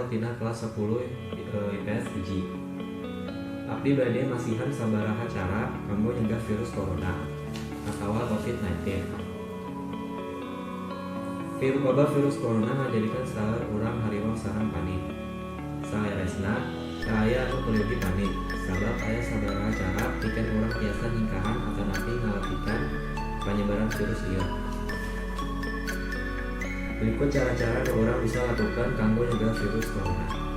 tina kelas 10 IPS 1. Abdi bade masihan sabaraha cara kanggo nyegah virus corona atawa COVID-19. Wabah virus corona ngajadikeun seueur urang hariwang sareng panik. Saleresna, teu aya anu peryogi panik, sabab aya sabaraha cara pikeun urang tiasa nyingkahan atanapi ngaletikan panyebaran virus ieu. Berikut cara-cara nu urang bisa lakukan kanggo nyegah virus corona.